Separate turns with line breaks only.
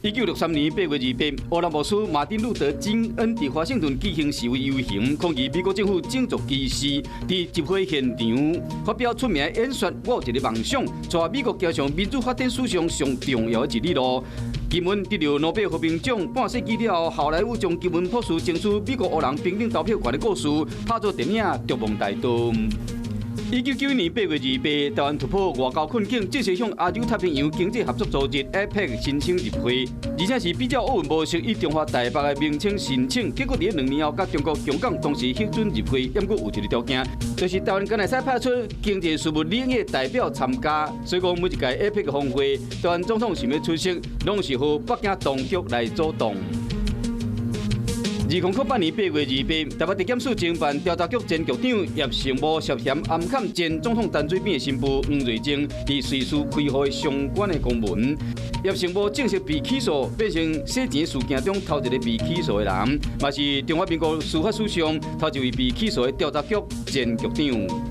1963年8月28，黑人牧師馬丁路德金恩佇華盛頓舉行示威遊行，抗議美國政府種族歧視。佇集會現場發表出名演說，我有一个夢想，帶美國走上民主發展史上上重要的一里路。金恩得著諾貝爾和平獎，半世紀了後，好萊塢將金恩博士爭取美國黑人平等投票權的故事，拍做電影《逐夢大道》。1991年8月28，台灣突破外交困境，正式向亞洲太平洋經濟合作組織（APEC）申請入會，而且是比照奧運模式，以中華台北的名稱申請。結果佇2年後，佮中國香港同時核准入會，毋過有一个條件，就是台灣敢若會使派出經濟事務領域代表參加。所以講每一屆 APEC 峰會，台灣總統想欲出席，攏是予北京當局來阻擋。2008年8月28，台北地檢署偵辦調查局前局長葉成武涉嫌暗崁前總統陳水扁的新婦黃瑞貞佇瑞士開戶的相關的公文。葉成武正式被起訴，變成洗錢事件中頭一个被起訴的人，嘛是中華民國司法史上頭一位被起訴的調查局前局長。